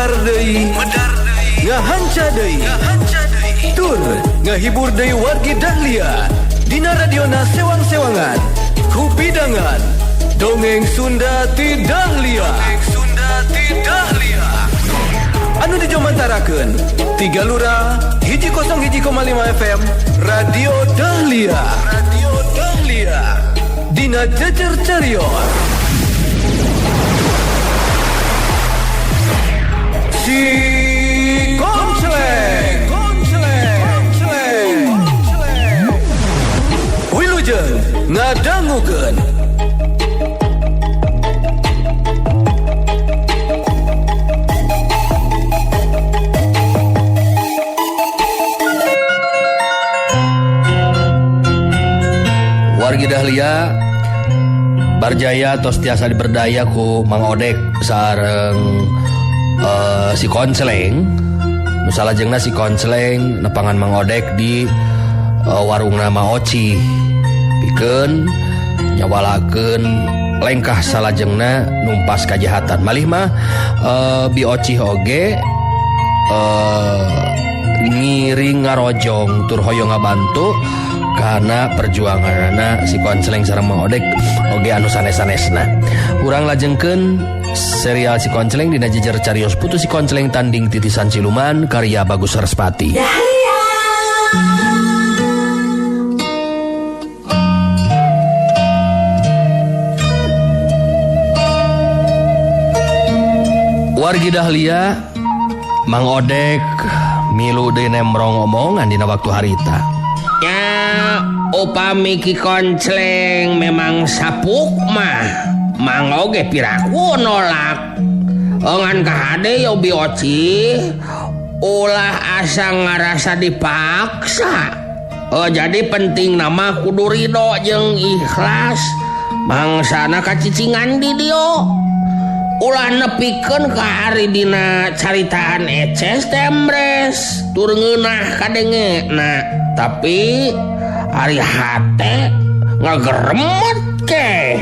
Medar deui, ngahanca deui, tur ngahibur deui wargi Dahlia dina radiona sewang-sewangan kupidangan Dongeng Sunda ti Dahlia. Dongeng Sunda ti Dahlia anu dijomantarakeun Tiga Lurah 101,5 FM Radio Dahlia. Radio Dahlia dina Jejer Carios Si Konceleng. Konceleng. Wilujeng ngadangukeun. Wargi Dahlia Barjaya tos tiasa diberdaya ku Mang Odek sareng si Konceleng. Nu salajengna si Konceleng nepangan Mang Odek di warungna Ma Oci pikeun nyawalakeun lengkah salajengna numpas kajahatan. Malih mah Bi Oci oge ngiring ngarojong tur hoyong ngabantu karena perjuanganna si Konceleng sareng Mang Odek oge anu sanes-sanesna. Urang lajengkeun serial si Konceleng dina jejer carios putu si Konceleng tanding titisan siluman karya Bagus Sarasvati. Wargi Dahlia, Mang Odek milu deui nemrong omongan dina waktu harita. Ya, upami Ki Konceleng memang sapuk mah, Mang oge piraku nolak. Ngan kahade yo Bi Oci, ulah asa ngarasa dipaksa. Oh, jadi penting nama kudu ridho jeung ikhlas. Mangsana kacicingan di dieu. Ulah nepikeun ka ari dina caritaan eces tembres tur ngeunah kadenge. Nah, tapi ari hate ngageremet ke.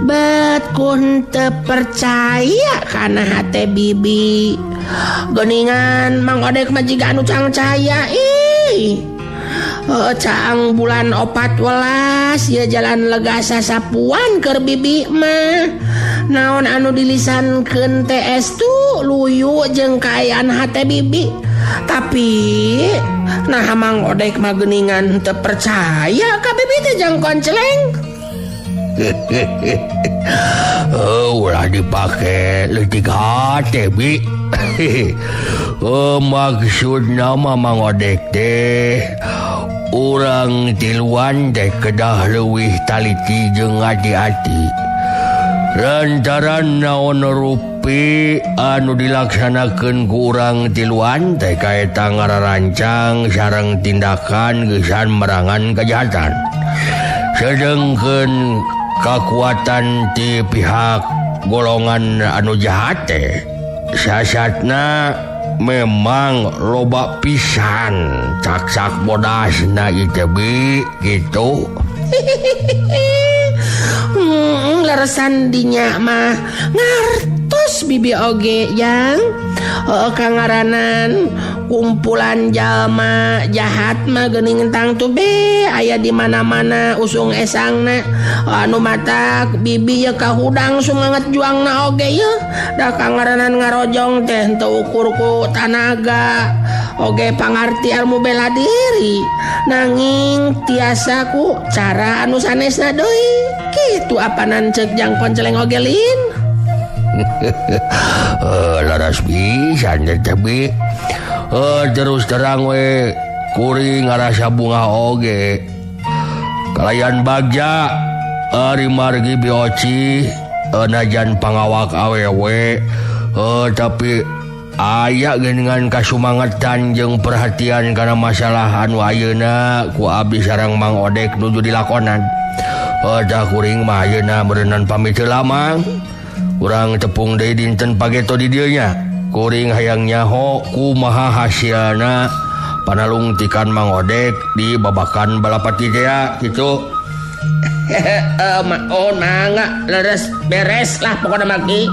Bet kun teu percaya kana hate bibi. Geuningan Mang Odek mah jiga anu cangcaya ih. Caang bulan 4 welas ya jalan lega sasapuan keur bibi mah. Naon anu dilisankeun TS tu luyu jeung kaayaan hate bibi. Tapi nah Mang Odek mah geuningan teu percaya ka bibi teh jang Konceleng. Oh, ulah dipake leutik hate bi. Oh, maksudna mah Mang Odek teh urang tiluan teh kedah leuwih taliti jeung hati-hati. Lantaran naon rupi anu dilaksanakeun ku urang tiluan teh kaeta ngararancang sareng tindakan geusan merangan kejahatan. Sedengkeun kakuatan ti pihak golongan anu jahat teh sasatna memang loba pisan caksak bodasna ieu bi gitu. Leresan dinya mah ngartos bibi oge yang kangaranan kumpulan jalma jahat mah geuning tangtu be aya di mana-mana usung esangna anu matak bibi ye kahudang sumanget juangna oge ye da kangaranan ngarojong teh teu ukur ku tanaga oge pangarti ilmu bela diri nanging tiasa ku cara anu sanesna deui kitu apanan ceuk Jang Konceleng oge lin. Laras pisan teh bi. Terus terang we kuring ngarasa bunga oge kalayan bagja ari margi Bi Oci najan pangawak awewe tapi aya geuningan kasumangetan jeung perhatian kana masalah anu ayeuna ku abdi sareng Mang Odek nuju dilakonan. Dah kuring mah ayeuna meureunnan pamit heula Mang. Urang tepung deui dinten pageto di dieu nya. Kuring hayang nyaho kumaha hasilna panalungtikan Mang Odek di babakan Balapati teh gitu. Oh mangga leres beres lah pokokna mah Ki.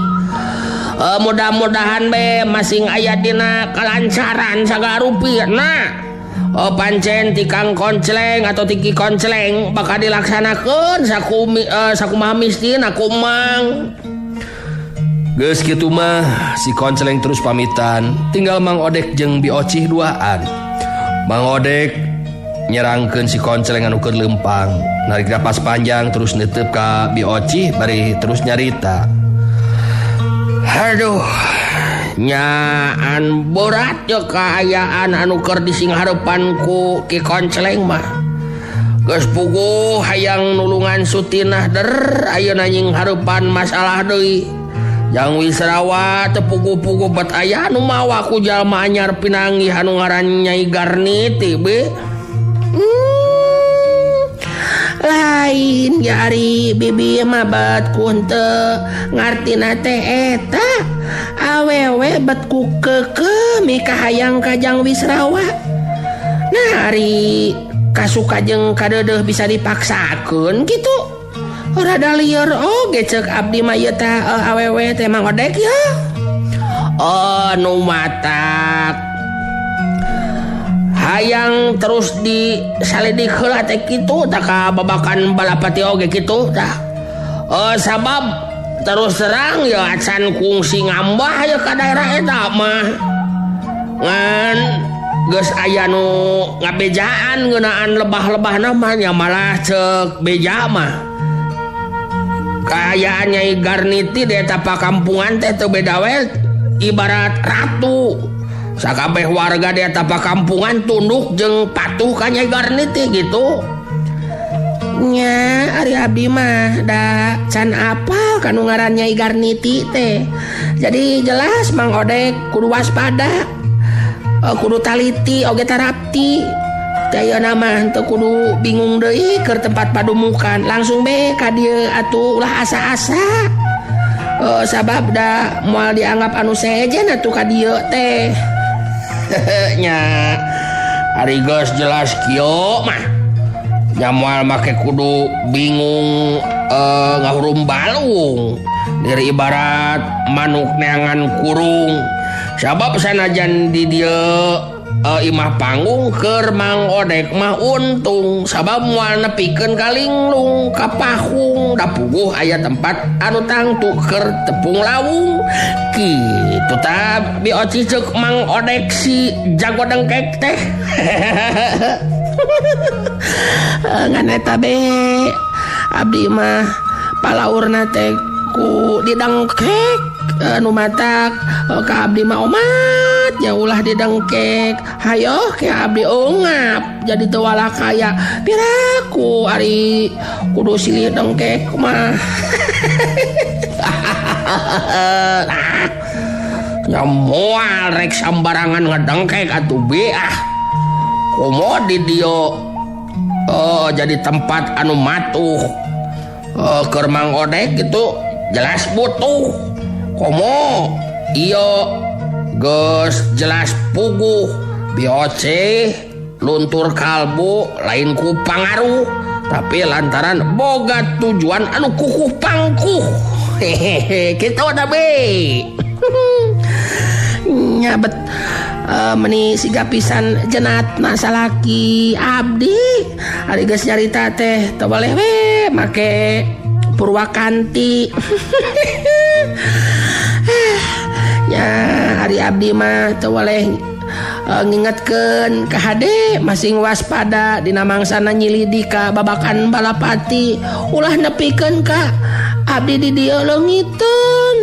Mudah-mudahan be masing aya dina kalancaran sagala rupi nah. Oh pancen ti Kang Koncleng atau ti Ki Koncleng bakal dilaksanakeun sakumaha mistina ku Mang. Geus kitu mah si Koncleng terus pamitan, tinggal Mang Odek jeung Bi Ocih duaan. Mang Odek nyerangkeun si Koncleng anu keur leumpang, narik napas panjang terus neuteub ka Bi Ocih bari terus nyarita. Aduh, nyaan berat ye kaayaan anu keur disingharepan ku Ki Koncleng mah. Geus puguh hayang nulungan Sutinah der ayeuna nyingharepan masalah deui. Jang Wisrawa teu puguh-puguh bet aya anu mawa ku jalma anyar pinanggih anu ngaran Nyai Garniti be. Lain ya ari bibi mah bet ku henteu ngartina teh eta awewe bet ku keukeuh mikahayang ka Jang Wisrawa. Nah ari kasuka jeung kadeudeuh bisa dipaksakeun kitu. Rada lieur oge ceuk abdi mah ieu teh awewe teh Mang Odek ya. Oh nu matak hayang terus di salidik heula teh kitu tah ka babakan Balapati oge kitu tah. Oh sabab terus terang ya acan kungsi ngambah ya ka daerah eta mah. Ngan geus aya nu ngabejaan ngeunaan lebah-lebahna mah nya malah ceuk beja mah. Kaayaan Nyai Garniti di eta pakampungan teh teu beda we ibarat ratu. Sakabeh warga di eta pakampungan tunduk jeung patuh ka Nyai Garniti gitu. Nya ari abdi mah da can apal kanu ngaran Nyai Garniti teh. Jadi jelas Mang Odek kudu waspada, kudu taliti oge tarapti. Ayeuna mah teu kudu bingung deui keur tempat padumukan, langsung be ka dieu atuh ulah asa-asa. Sabab da moal dianggap anu sejen atuh ka dieu teh. Nya ari geus jelas kieu mah nya moal make kudu bingung ngahurum balung diri ibarat manuk neangan kurung. Sabab sanajan di dieu imah panggung keur Mang Odek mah untung sabab moal nepikeun ka linglung ka pahung da puguh aya tempat anu tangtu keur tepung lawung kitu ta Bi Oci ceuk Mang Odek si jago dengkek teh. Ngan eta be abdi mah palaurna teh ku didengkek nu matak ka abdi mah omat ya ulah didengkek hayoh ke abdi ungap jadi teu walakaya piraku ari kudu silih dengkek mah. Nya moal rek sambarangan ngedengkek atuh be ah. Komo di dieu jadi tempat anu matuh keur Mang Odek gitu jelas butuh. Komo ieu geus jelas puguh BOC luntur kalbu lain ku pangaruh tapi lantaran boga tujuan anu kukuh pangkuh. Hehehe kitu da be. Nyabet meni siga pisan jenatna salaki abdi ari geus nyarita teh teu boleh we make Purwakanti. Ya ari abdi mah teu boleh ngingetkeun ka hade masing waspada dina mangsana nyilidik ka babakan Balapati ulah nepikeun ka abdi di dieu leungiteun.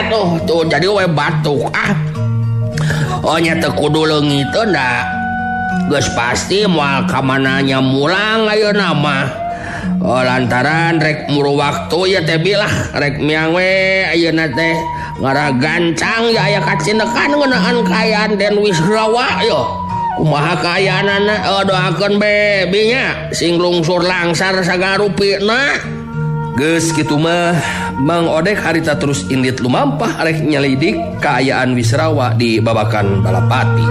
Aduh tuh jadi we batuk ah. Oh nya teu kudu leungiteun da geus pasti moal ka mananya mulang ayeuna mah. Oh lantaran rek muru waktu ya teh bilah rek miang we ayeuna teh ngara gancang ya aya kacinekan ngeunaan kaayaan Den Wisrawa yo. Kumaha kaayaanana doakeun be binya sing lungsur langsar sagala rupina. Geus kitu mah Mang Odek harita terus indit lumampah arek nyelidik kaayaan Wisrawa di babakan Balapati.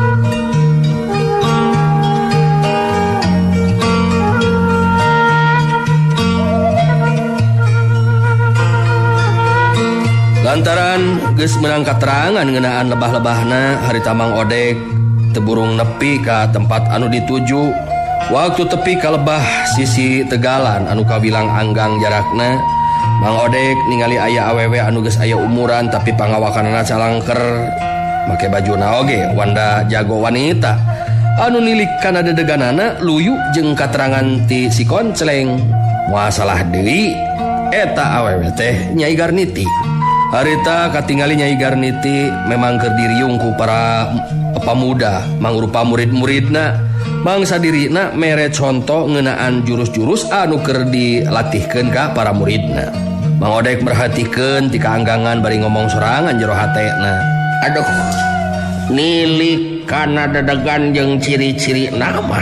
Lantaran geus meunang katerangan ngeunaan lebah-lebahna harita Mang Odek teu burung nepi ka tempat anu dituju. Waktu tepi ka lebah sisi tegalan anu kawilang anggang jarakna, Mang Odek ningali aya awewe anu geus aya umuran tapi pangawakanana calangker. Make bajuna oge wanda jago wanita anu nilik kana dedeganana luyu jeung katerangan ti si Koncleng. Moal salah deui eta awewe teh Nyai Garniti. Harita katingali Nyai Garniti memang keur diriung ku para pamuda mangrupa murid-muridna. Mangsa dirina mere conto ngeunaan jurus-jurus anu keur dilatihkeun ka para muridna. Mang Odek merhatikeun ti kaanggangan bari ngomong sorangan jero hatena. Aduh, nilik kana dedegan jeung ciri-ciri nama.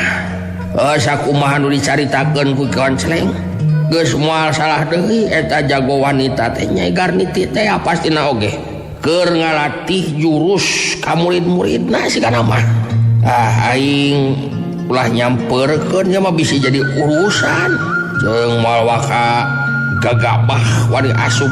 Sakumaha nu dicaritakeun ku Koncleng. Geus moal salah deui eta jago wanita teh Nyai Garniti teh pastina oge keur ngalatih jurus ka murid-muridna sigana mah. Ah, aing ulah nyamperkeun nya mah bisi jadi urusan. Jeung moal waka gagabah wani asup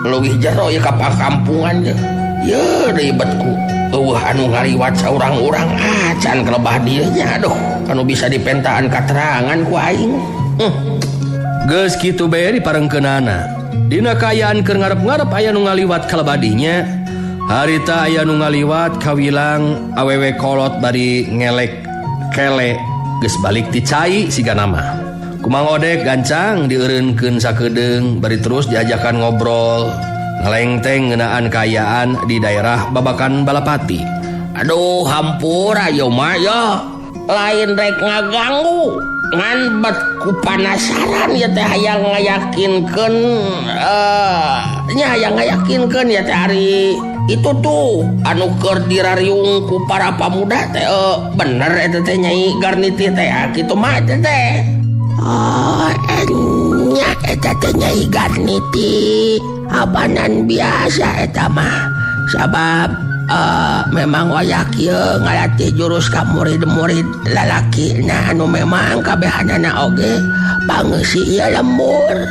leuwih jero ieu ka pakampungan ye. Ye ribetku eueuh anu ngaliwat saurang-urang acan kelebah dieu nya. Aduh, anu bisa dipentaan katerangan ku aing. Geus kitu bae diparengkeunana. Dina kaayaan keur ngarep-ngarep aya nu ngaliwat kalebadinya. Harita aya nu ngaliwat kawilang awewe kolot bari ngelek kele geus balik ti cai siga nama. Ku Mang Odek gancang dieureunkeun sakedeung bari terus diajakan ngobrol ngalengteng ngeunaan kaayaan di daerah Babakan Balapati. Aduh, hampura ieu mah ya. Lain rek ngaganggu ngan bet ku panasaran ya teh hayang ngayakinkeun nya hayang ngayakinkeun ya teh ari itu tuh anu keur dirariung ku para pamuda teh bener eta teh Nyai Garniti teh kitu mah teh. Oh, nya eta teh Nyai Garniti abanan biasa eta mah sabab memang wayah kieu ngalatih jurus ka murid-murid lalaki na anu memang kabehanana oge pangeusi ieu lembur.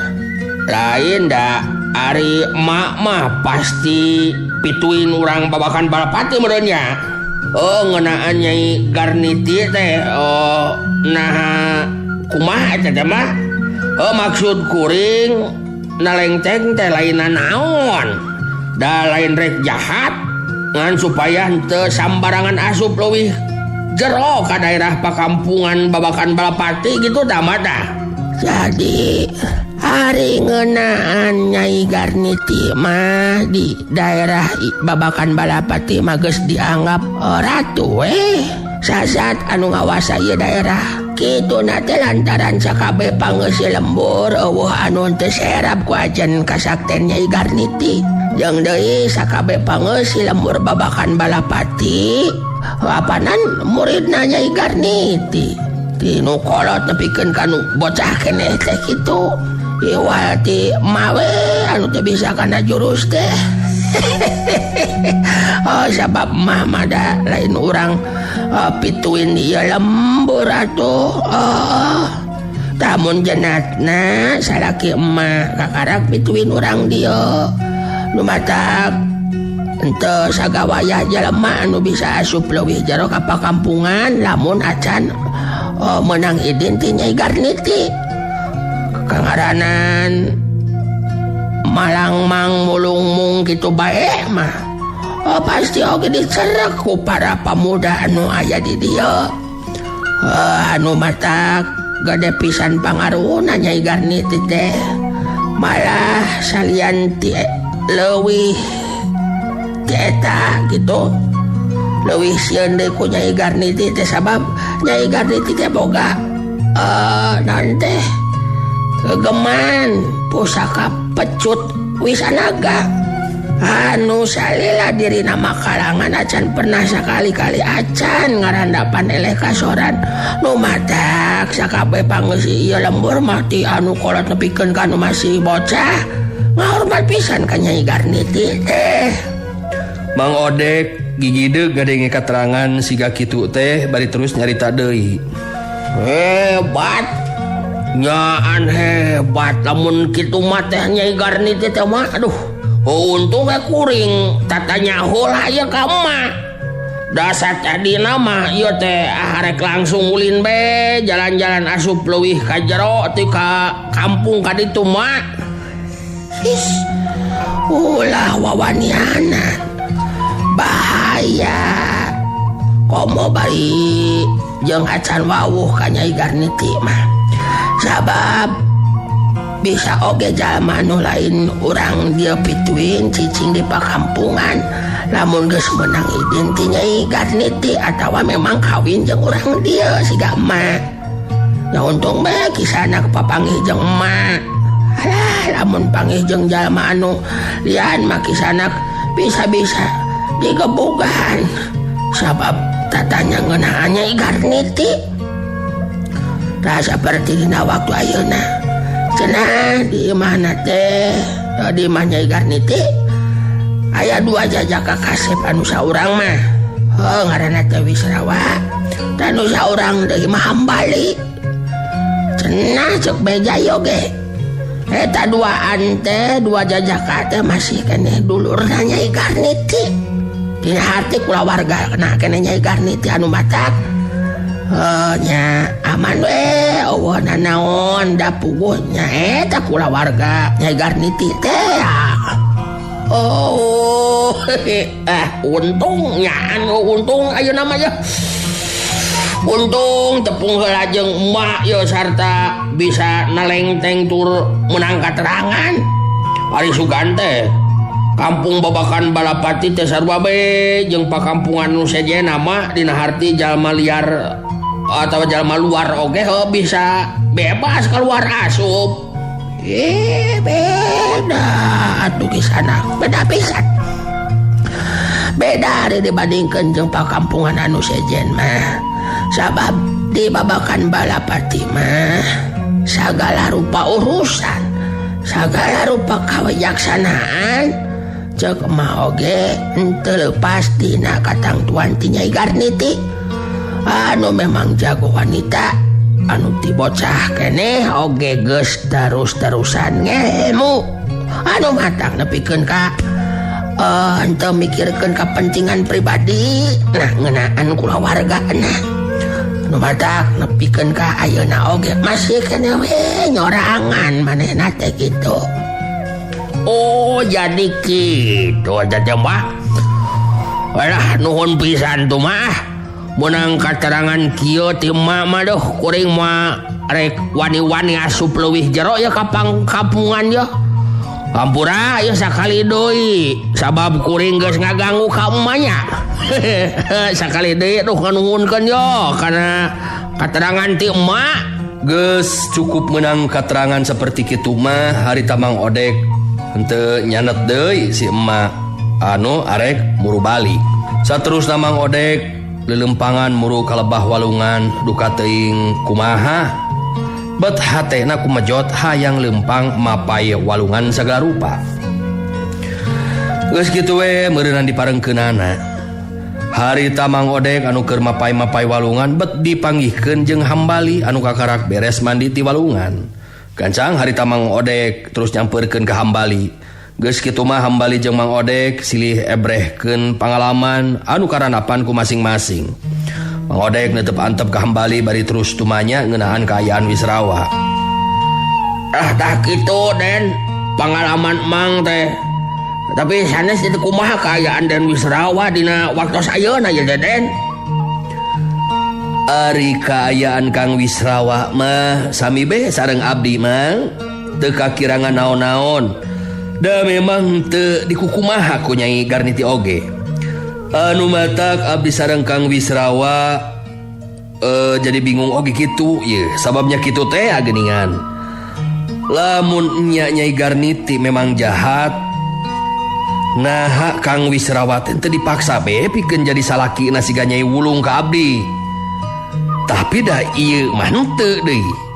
Lain da ari emak mah pasti pituin urang Babakan Balapati meureun nya. Oh, ngeunaan Nyai Garniti teh oh nah kumaha eta teh mah? Oh, maksud kuring nalengteng teh lain naon. Da lain rek jahat ngan supaya henteu sambarangan asup leuwih jero ka daerah pakampungan Babakan Balapati gitu tah mah tah. Jadi ari ngeunaan Nyai Garniti mah di daerah Babakan Balapati mah geus dianggap ratu we. Sasat anu ngawasa ieu daerah. Kitu na teh lantaran sakabeh pangeusi lembur eueuh anu teu serap ku ajen kasakten Nyai Garniti. Jeung deui sakabeh pangeusi lembur Babakan Balapati apanan muridna Nyai Garniti. Tinu kolot nepikeun ka nu bocah keneh teh kitu. Iwal ti mawe anu teu bisa kana jurus teh. Oh, sabab mah mada lain urang pituin ieu lembur atuh. Oh, tamun jenatna salaki emak kakarak pituin urang dieu. Nu matak henteu sagawayah jelema anu bisa asup leuwih jero ka pakampungan lamun acan meunang idin ti Nyai Garniti. Kangaranan malangmang mulungmung kitu bae mah. Oh, pasti oge dicerek ku para pamuda anu aya di dieu. Anu matak gede pisan pangaruhna Nyai Garniti teh. Malah salian ti leuwih ti eta gitu. Leuwih sieun deui ku Nyai Garniti teh sabab Nyai Garniti teh boga naon teh gegeman pusaka pecut Wisanaga anu salila dirina makalangan acan pernah sakali-kali acan ngarandapan eleh kasoran nu matak sakabeh pangeusi ieu lembur mah ti anu kolot nepikeun ka anu masih bocah ngahormat pisan ka Nyai Garniti teh. Mang Odek gigideug ngadenge katerangan siga kitu teh bari terus nyarita deui. Hebat nyaan hebat lamun kitu mah teh Nyai Garniti teh mah aduh Oh, untung we kuring tatanya heula ieu ka emak. Dasar tadi nama ieu teh arek langsung ulin be jalan-jalan asup leuwih ka jero ti ka kampung ka ditu mak. Is ulah wawanianan. Bahaya. Komo bari jeung acan wawuh ka Nyai Garniti mah. Sabab bisa oge jalma nu lain urang dia pituin cicing di pakampungan lamun geus meunang idin ti Nyai Garniti atawa memang kawin jeung urang dieu siga emak. Nya untung bae kisana papanggih jeung emak. Alah lamun panggih jeung jalma anu lian mah kisana bisa-bisa digebugan. Sabab tatanya ngeunaan Nyai Garniti. Tah saperti dina waktu ayeuna. Cenah di imahna teh di imah Nyai Garniti aya dua jajaka kasep anu saurang mah. Heuh ngaranna teh Wisrawa. Dan nu saurang deui mah Hambali. Cenah ceuk beja oge. Eta duaan teh dua jajaka teh masih keneh dulurna Nyai Garniti. Dina hati kulawarga kena keneh Nyai Garniti anu matak. Nya aman we eueuh nanaon da puguh nya eta kulawarga Nyai Garniti teh. Oh, untung nya anu untung ayeuna mah ya. Untung tepung heula jeung emak ye sarta bisa nalengteng tur meunang katerangan. Ari sugan teh kampung Babakan Balapati teh sarua be jeung pakampungan nu sejenna mah dina harti jalma liar atau jalma luar oge heuh bisa bebas keluar asup. Beda atuh kisana, beda pisan. Beda ari dibandingkeun jeung pakampungan anu sejen mah. Sabab di Babakan Balapati mah sagala rupa urusan, sagala rupa kawijaksanaan ceuk mah oge henteu leupas tina katangtuan ti Nyai Garniti. Anu memang jago wanita anu ti bocah keneh oge geus terus-terusan ngelmu anu matak nepikeun ka henteu mikirkeun kapentingan pribadi nah ngeunaan kulawargana anu matak nepikeun ka ayeuna oge masih keneh we nyorangan manehna teh kitu. Oh jadi kitu aja teh mah. Alah nuhun pisan tuh mah. Menang katerangan kieu ti emak mah duh kuring mah rek wani-wani asup leuwih jero ya ka kampungan ya. Hampura ya sakali deui sabab kuring geus ngaganggu ka emaknya. Sakali deui duh nganuhunkeun yo kana katerangan ti emak. Geus cukup menang katerangan seperti kitu mah harita Mang Odek henteu nyanet deui si emak anu arek muru balik. Saterusna Mang Odek lelempangan muru kalebah walungan duka teuing kumaha bet hatena kumejot hayang lempang mapai walungan sagala rupa. Geus kitu we meureunan diparengkeunana. Harita Mang Odek anu keur mapai-mapai walungan bet dipanggihkeun jeung Hambali anu kakarak beres mandi ti walungan. Gancang harita Mang Odek terus nyampeurkeun ka Hambali. Geus kitu mah Hambali jeung Mang Odek silih ebrehkeun pangalaman anu karanapan ku masing-masing. Mang Odek netep antep ka Hambali bari terus tumanya ngeunaan kaayaan Wisrawa. Ah tah kitu Den, pangalaman Mang teh. Tapi sanes itu kumaha kaayaan Den Wisrawa dina waktos ayeuna ye Den? Ari kaayaan Kang Wisrawa mah sami be sareng abdi Mang, teu kakirangan naon-naon. Da memang teu dikukumaha ku Nyai Garniti oge. Anu matak abdi sareng Kang Wisrawa jadi bingung oge kitu ye, sababnya kitu teh geuningan. Lamun nya Nyai Garniti memang jahat, naha Kang Wisrawa teh teu dipaksa be pikeun jadi salakina siga Nyai Wulung ka abdi. Tapi dah ieu mah henteu deui.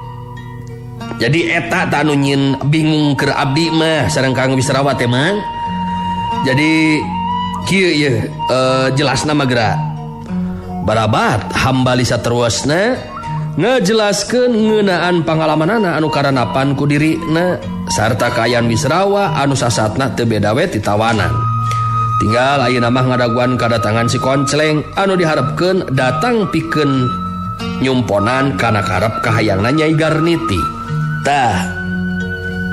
Jadi eta tah anu nyieun bingung keur abdi mah sareng Kang Wisrawa teh Mang. Jadi kieu ye jelasna mah geura. Barabat Hambali saterusna ngajelaskeun ngeunaan pangalamanana anu karanapan ku dirina Sarta kaayaan Wisrawa anu sasatna teu beda we ti tawanan. Tinggal ayeuna mah ngadaguan kadatangan si Koncleng anu diharepkeun datang pikeun nyumponan kana karep kahayangna Nyai Garniti. Tah,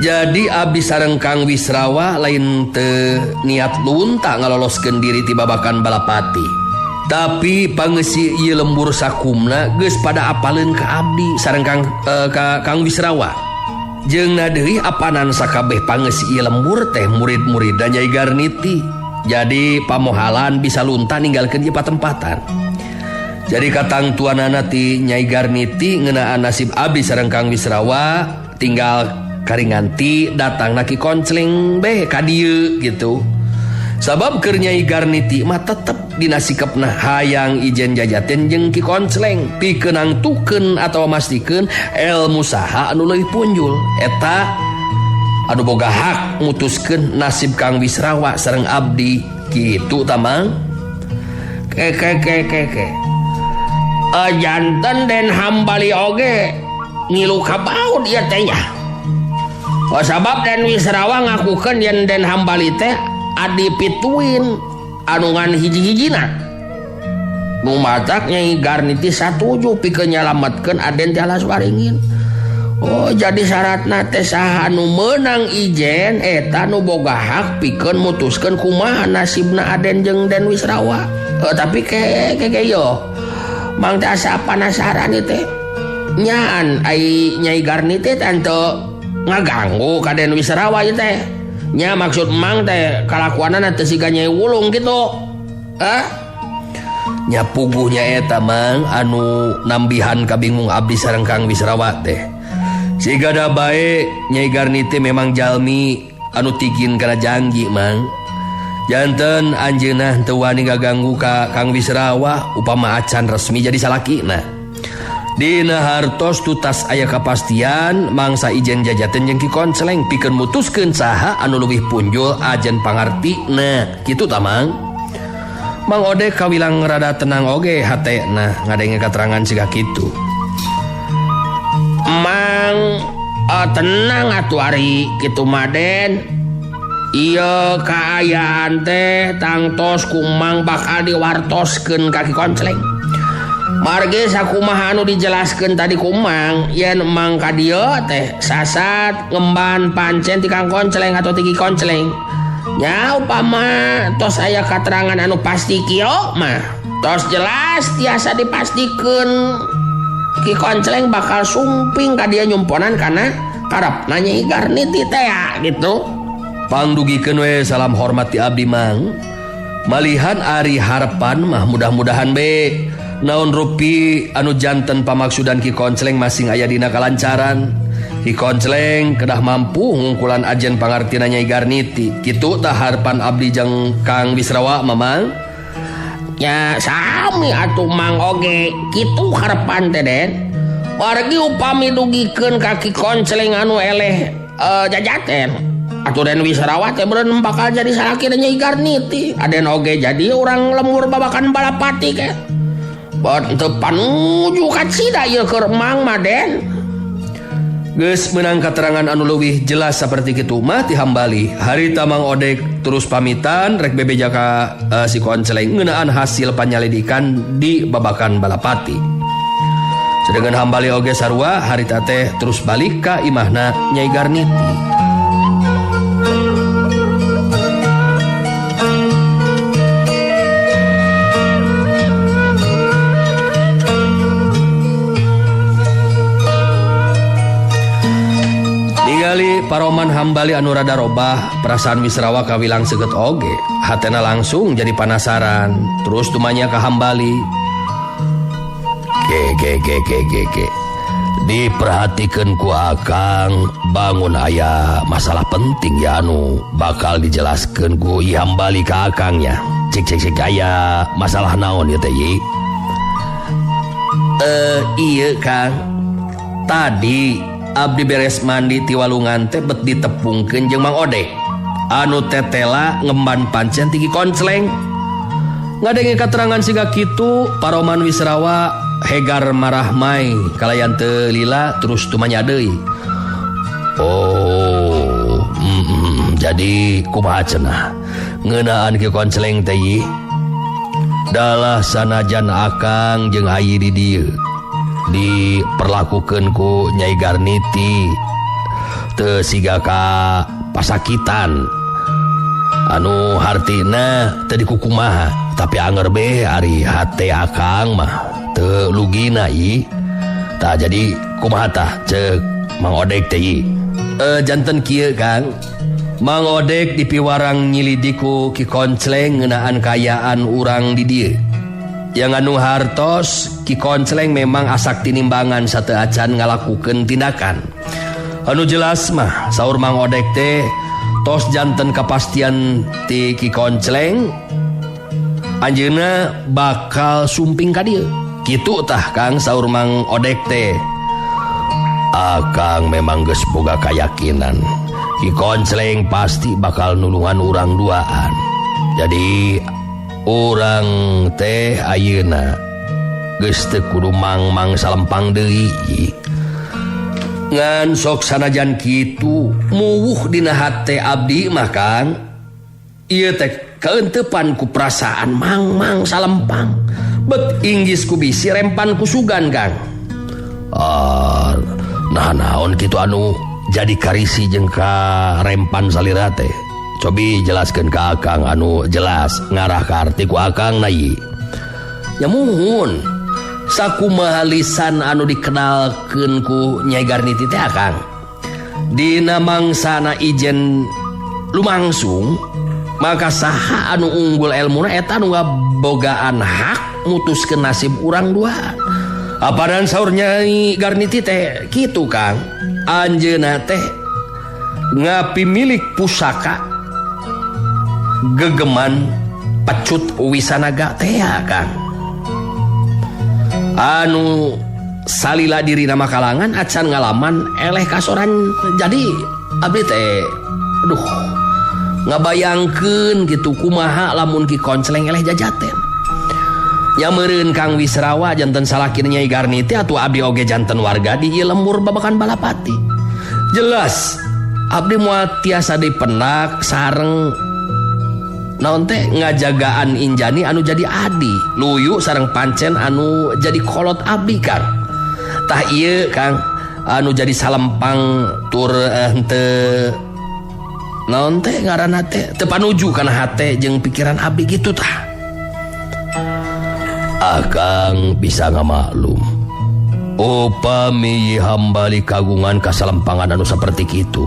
jadi abdi sareng Kang Wisrawa lain teu niat lunta ngaloloskeun diri ti babakan Balapati. Tapi pangeusi ieu lembur sakumna geus pada apaleun ka abdi sareng Kang Wisrawa. Jeung na deui apanan sakabeh pangeusi ieu lembur teh murid-murid Nyai Garniti. Jadi pamohalan bisa lunta ninggalkeun ieu patempatan. Jadi katangtuanana ti Nyai Garniti ngeunaan nasib abdi sareng Kang Wisrawa tinggal karinganti datangna Ki Koncleng beh ka dieu gitu. Sabab keur Nyai Garniti mah tetep dina sikepna hayang ijen jajaten jeung Ki Koncleng pikeun nangtukeun atawa mastikeun elmu saha anu leuwih punjul. Eta anu boga hak mutuskeun nasib Kang Wisrawa sareng abdi kitu tamang. Ke ke ke ke ke. Janten Den Hambali oge ngilu kabaud ieu teh nya. Oh, sabab Den Wisrawa ngakukeun yen Den Hambali teh adi pituin anu ngan hiji-hijina. Nu matak Nyai Garniti satuju pikeun nyalametkeun Aden ti Alas Waringin. Oh, jadi syaratna teh saha anu meunang ijen eta nu boga hak pikeun mutuskeun kumaha nasibna Aden jeung Den Wisrawa. Tapi ke ke ke yo. Mang teh asa panasaran ieu teh. Nyaan ai Nyai Garniti teh teu ngaganggu ka Den Wisrawa ieu teh. Nya maksud Mang teh kalakuanana teu siga Nyai Wulung kitu. Hah? Nya puguhnya eta Mang anu nambihan kabingung abdi sareng Kang Wisrawa teh. Siga da bae Nyai Garniti memang jalmi anu tigin kana janji Mang. Janten anjeunna teu wani ngaganggu ka Kang Wisrawa upama acan resmi jadi salakina. Dina hartos tutas aya kapastian mangsa ijen jajaten jeung Ki Koncleng pikeun mutuskeun saha anu leuwih punjul ajen pangartina kitu ta Mang. Mang Odek kawilang rada tenang oge hatena ngadenge katerangan siga kitu. Mang tenang atuh ari kitu mah Den. Ieu kaayaan teh tangtos ku Mang bakal diwartoskeun ka Ki Koncleng. Margi sakumaha anu dijelaskeun tadi ku Mang yen Mang ka dieu teh sasat ngemban pancen ti Kang Koncleng atau ti Ki Koncleng. Nya upama tos aya katerangan anu pasti kieu mah tos jelas tiasa dipastikeun Ki Koncleng bakal sumping ka dieu nyumponan kana karepna Nyai Garniti teh gitu. Pangdugikeun we salam hormat ti abdi Mang. Malihan ari harapan mah mudah-mudahan be naon rupi anu janten pamaksudan Ki Koncleng masing aya dina kalancaran. Ki Koncleng kedah mampu ngungkulan ajen pangartina Nyai Garniti. Kitu tah harapan abdi jeung Kang Wisrawa Mamang. Ya sami atuh Mang oge kitu harapan teh Den. Wargi upami dugikeun ka Ki Koncleng anu eleh jajaten. Atuh Den Wisrawa teh meureun bakal jadi salaki Nyai Garniti. Aden oge jadi urang lembur babakan Balapati ke. Bot teu panuju kacida ieu keur Mang mah Den. Geus meunang katerangan anu leuwih jelas saperti kitu mah ti Hambali. Harita Mang Odek terus pamitan rek bebeja ka si Koncleng ngeunaan hasil panyalidikan di babakan Balapati. Sedengkeun Hambali oge sarua harita teh terus balik ka imahna Nyai Garniti. Ningali paroman Hambali anu rada robah, perasaan Wisrawa kawilang seukeut oge. Hatena langsung jadi panasaran, terus tumanya ka Hambali. Ke ke ke ke ke ke. Diperhatikeun ku Akang, bangun aya masalah penting ya anu bakal dijelaskeun ku Yi Hambali ka Akangnya. Cek cek cek aya masalah naon ya teh Yi? Iya Kang. Tadi abdi beres mandi ti walungan teh bet ditepungkeun jeung Mang Odek. Anu tetela ngemban pancen ti Ki Koncleng. Ngadenge katerangan siga kitu, paroman Wisrawa hegar marah mai kalayan teu lila terus tumanya deui. Oh, Jadi kumaha cenah ngeunaan Ki Koncleng teh dalah sanajan akang jeung ayi di dieu diperlakukeun ku Nyai Garniti teu siga ka pasakitan anu hartina teu dikukumaha tapi anger be ari hate akang mah teu lugina ieu. Tah jadi kumaha tah ceuk Mang Odek teh ieu? Janten kieu Kang, Mang Odek dipiwarang nyilidiku Ki Koncleng ngeunaan kaayaan urang di dieu. Yang anu hartos Ki Koncleng memang asak tinimbangan sateu acan ngalakukeun tindakan. Anu jelas mah saur Mang Odek teh tos janten kepastian ti Ki Koncleng anjeunna bakal sumping ka dieu. Kitu tah Kang saur Mang Odek teh. Akang memang geus boga kayakinan Ki Koncleng pasti bakal nulungan urang duaan. Jadi urang teh ayeuna geus teu kudu mangmang salempang deui. Ngan sok sanajan kitu muwuh dina hate abdi mah Kang, ieu teh kaentepan ku perasaan mangmang salempang bet inggis ku bisi rempan ku sugan Kang. Nah naon kitu anu jadi karisi jeung ka rempan salira teh? Cobi jelaskeun ka akang anu jelas ngarah ka arti ku akang na ieu. Ya muhun sakumaha lisan anu dikenalkeun ku Nyai Garniti teh Akang. Dina mangsana ijen lumangsung maka saha anu unggul elmuna eta anu ngabogaan hak mutuskeun nasib urang dua. Apadan saur Nyai Garniti teh kitu Kang, anjeunna teh ngapimilik pusaka gegeman pecut wisanaga teh Kang. Anu salila diri nama kalangan acan ngalaman eleh kasoran. Jadi abdi teh aduh ngabayangkeun kitu kumaha lamun Ki Koncleng eleh jajaten. Nya meureun Kang Wisrawa janten salakina Nyai Garniti atuh abdi oge janten warga di ieu lembur babakan Balapati. Jelas abdi moal tiasa dipenak sareng naon teh ngajagaan Injani anu jadi adi, luyu sareng pancen anu jadi kolot abdi Kang. Tah ieu Kang anu jadi salempang tur henteu naon teh ngaranna teh teu panuju kana hate jeung pikiran abdi kitu tah. Akang bisa ngamaklum upami hambali kagungan kasalempangan anu saperti kitu.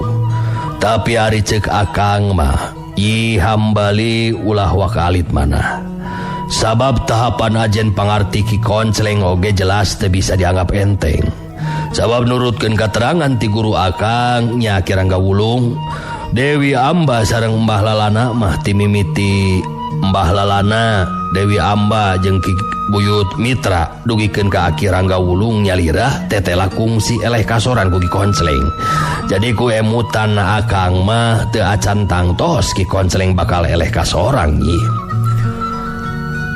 Tapi ari ceuk akang mah Yi hambali ulah wakalit mana. Sabab tahapan ajen pangarti Ki Koncleng oge jelas teu bisa dianggap enteng. Sabab nurutkeun katerangan ti guru akang nya Kirangga Wulung, Dewi Amba sareng Mbah Lalana mah timimiti Mbah Lalana, Dewi Amba jeung Ki Buyut Mitra dugikeun ka Aki Rangga Wulung nyalira tetela kungsi eleh kasoran ku Ki Koncleng. Jadi ku emutan akang mah teu acan tangtos Ki Koncleng bakal eleh kasorang ieu.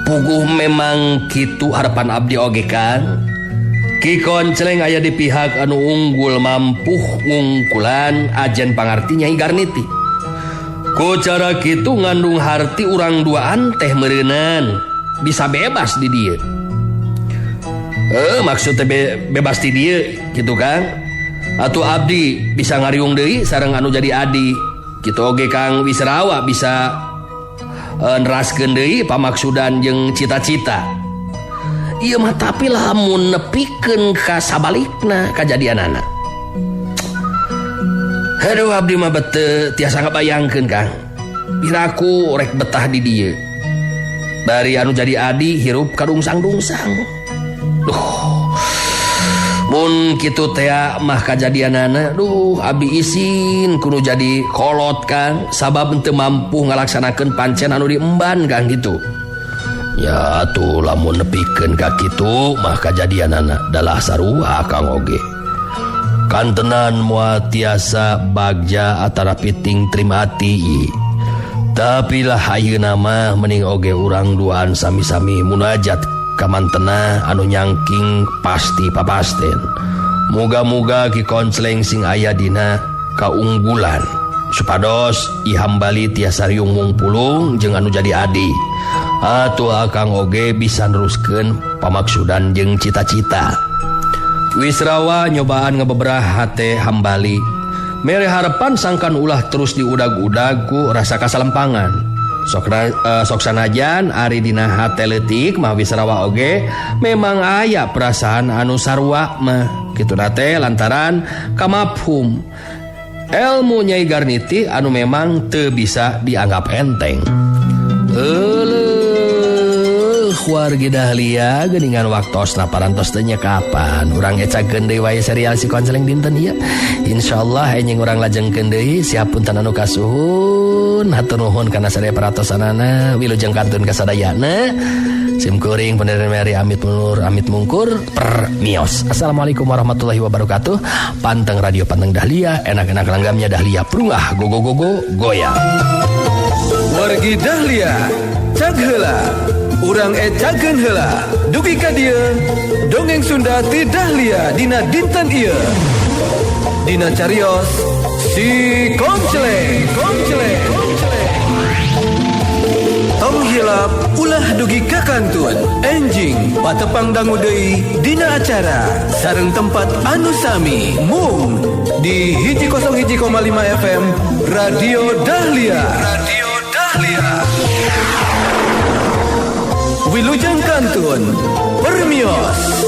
Puguh memang kitu harapan abdi oge Kang. Ki Koncleng aya di pihak anu unggul mampuh ngungkulan ajen pangarti Nyai Garniti. Ku cara kitu ngandung harti urang duaan teh meureunan bisa bebas di dieu. Maksudnya bebas di dieu gitu Kang. Atuh abdi bisa ngariung deui sareng anu jadi adi. Kitu oge Kang Wisrawa bisa neraskeun deui pamaksudan jeung cita-cita. Ieu mah tapi lamun nepikeun ka sabalikna kajadianana. Aduh abdi mah bete tiasa ngabayangkeun Kang. Piraku rek betah di dieu. Bari anu jadi adi hirup kadungsang-dungsang. Duh. Mun kitu teh mah kajadianana, duh abdi isin kudu jadi kolot Kang, sabab teu mampu ngalaksanakeun pancen anu diemban Kang gitu. Ya atuh lamun nepikeun ka kitu mah kajadianana dalah sarua Kang oge. Kantenan moal tiasa bagja atara piting trimati. Tapi lah ayeuna mah mending oge urang duaan sami-sami munajat kamantena anu nyangking pasti papasten. Muga-muga Ki Koncleng sing aya dina kaunggulan Supados I Hambali tiasa riung mungpulung jeung anu jadi adi. Atuh Akang oge bisa neruskeun pamaksudan jeung cita-cita. Wisrawa nyobaan ngebeberah hate Hambali. Mere harapan sangkan ulah terus diudag-udag ku rasa kasalempangan. Sok sanajan ari dina hate leutik mah Wisrawa oge memang aya perasaan anu sarua mah. Kitu teh lantaran kamafhum ilmu Nyai Garniti anu memang teu bisa dianggap enteng. Euleuh wargi Dahlia geuningan waktosna parantos teh nya kapan urang ecakeun deui wae serial si Konceleng dinten ieu. Insyaallah enjing urang lajengkeun deui siap punten anu kasuhun hatur nuhun kana sadaya peratosanana wilujeng kantun kasadayana. Sim kuring pendiri Mary amit mundur amit mungkur permios. Assalamualaikum warahmatullahi wabarakatuh. Panteng radio panteng Dahlia, enak-enak langgamnya Dahlia prungah go go go go goyang. Wargi Dahlia, cag heula. Urang ecakeun heula. Dugi ka dieu, dongeng Sunda ti Dahlia dina dinten ieu. Dina carios si Konceleng, Konceleng, Konceleng. Tong hilap ulah dugi ka kantun. Enjing patepang dangu deui dina acara sareng tempat anu sami mung di 101,5 FM Radio Dahlia. Radio Dahlia. Wilujeng kantun permios.